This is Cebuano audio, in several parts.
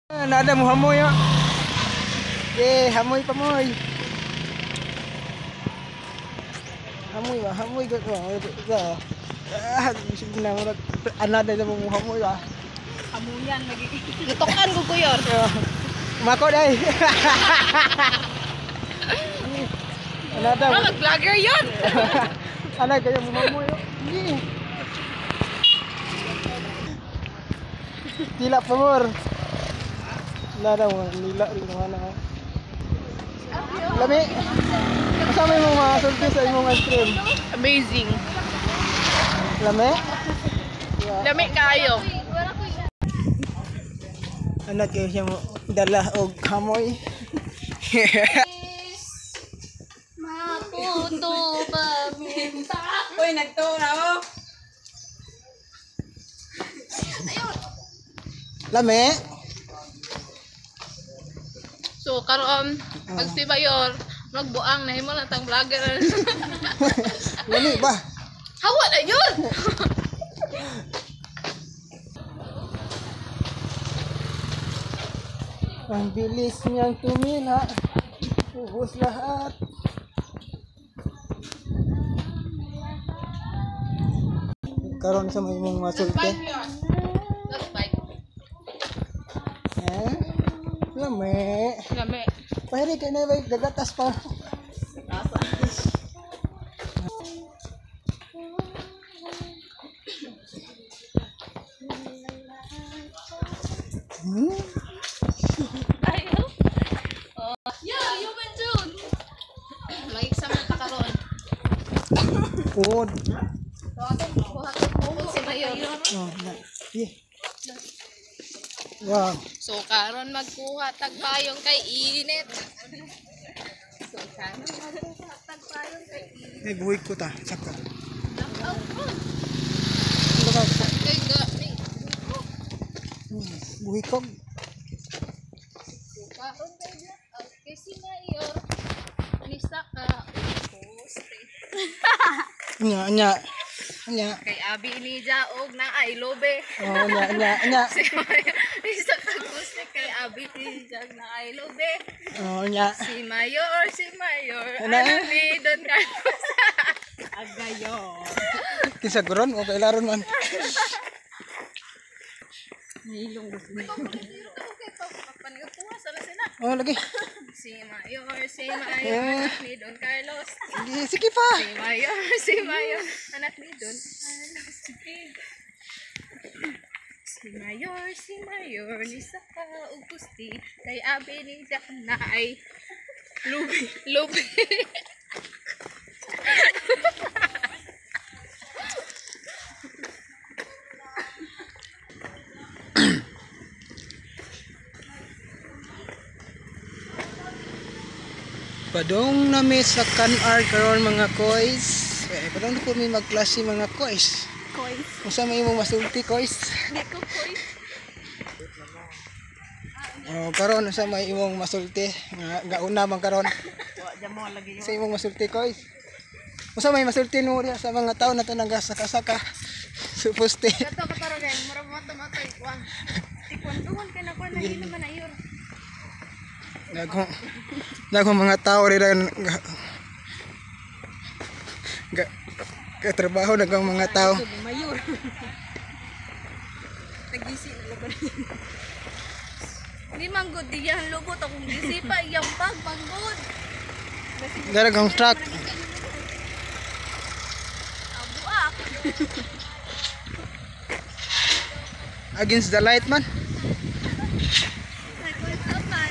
Nada mo hamoy oh. Eh, hamoy pa moy. Hamoy ba? Hamoy ko ba? Ah, sige na mo anada na mo hamoy ba? Hamuyan lagi. Gitukan ko kuyor. Mako dai. Anada. Bro, mag-vlogger yun. Ana kayo mo hamoy. Sige. Tila pa more. Nada mo nila rin mo na. Lami. Kasama yung mga sulti sa imong ice cream. Amazing. Lami? Yeah. Lami kaayo. Anak kayo siya mo dala og hamoy. Maputo pa minta. Uy, nagtuo na ako. Lami? So karon pag si Mayor magbuang nahimo na tang vlogger. Lami ba? Hawa na yun. Ang bilis niyang tumila. Ubus lahat. Karon sa may mong masulti. Last bite. Eh? Lami. Lami. Pwede kayo na ba gagatas pa? Hmm? Ayaw. Oh. Yo, human June. Mag-exam na ta karon. Food. Kuha si Mayor. Oh, na. Yeah. Wow. So karon magkuha tag payong kay init. So karon magkuha tag payong kay init. May buhay ko ta. Sakto. Knockout ron. Ano ba? Kay gani. Buhay ko. So karon kay blackout kay si Mayor. Nisa ka poste. Nya, nya. Nya. Kay abi ni jaog na ay lobe. Oh, nya, nya, nya. Si Mayor nisa ka poste kay abi ni jaog na ay lobe. Oh, nya. Si Mayor, si Mayor. Ano? Anak ni Don Carlos. Kinsa guron o kailaron man. Okay, panigupuha sana sila. Oh, lagi. Si Mayor, si Mayor, Eh. anak ni Don Carlos. Sige, sige pa. Si Mayor, si Mayor, anak ni Don Carlos. Si Mayor, si Mayor, ni Saka Ugusti, kay abi ni Jack na ay lubi, lubi. Padong nami sa Kanar karon mga koys. Eh, padong na po mi magklase mga koys. Koys. Unsa may imong masulti koys? Di ko koys. Oh, karon unsa may imong masulti? Nga gauna man karon. Sa imong masulti koys. Unsa may masulti nimo diha sa mga tao na to nagasaka-saka? Suposte. Kato kataro kay mura mo matay kuan. Tikwan-tuwan ka na ko na hindi naman ayor. Dagong dagong mga tao rin ga katrabaho daghang mga tao. Mayor. Nagisi na laban. Di man gud diyan lubot akong gisipa iyang pag manggod. Daghang truck. Abuak. Against the light man. Nakunsaman.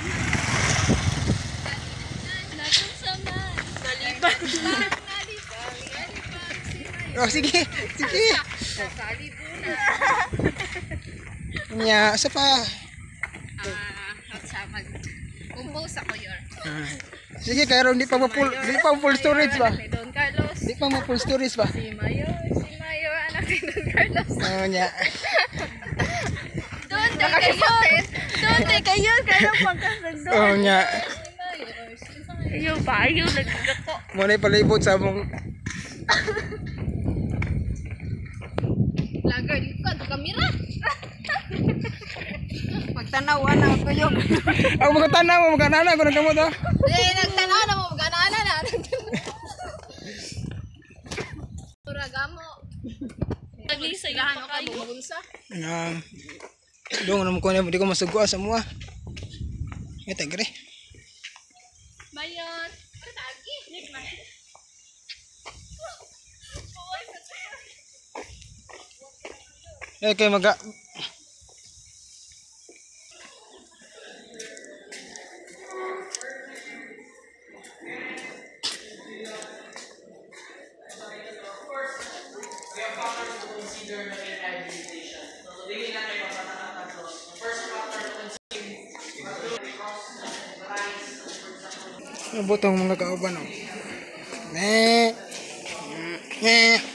Nakunsaman. Kalibang. Kalibang. Si Mayor. Oh, sige. Sige. Sa kalibunan. Nya, sa pa. Ah, sa mag compose ako yor. Ah. Sige, karon di pa mo full, di pa mo full storage ba? Anak ni Don Carlos. Di pa mo full storage ba? Si Mayor, anak ni Don Carlos. Oh, nya. Don de kayo. Doon te kayo kayo pagkasag doon. Oh, nya. Si Mayor, si Mayor. Ayo pa ayo nagkako. Mo na palibot sa among Lager dito ka, kamera. Pag Nagtanaw na kuyog. Ako magkatanaw mo, magkanana ko ng kamot ah. Eh, nagtanaw na mo magana na. Muragamo. Naglisa Gahan ka bumabunsa. Nga dong naman ko na di ko masugua sa mua. Eh tagre. Mayon. Eh kay maga. Ang butong mga kauban oh. Ne. Ne.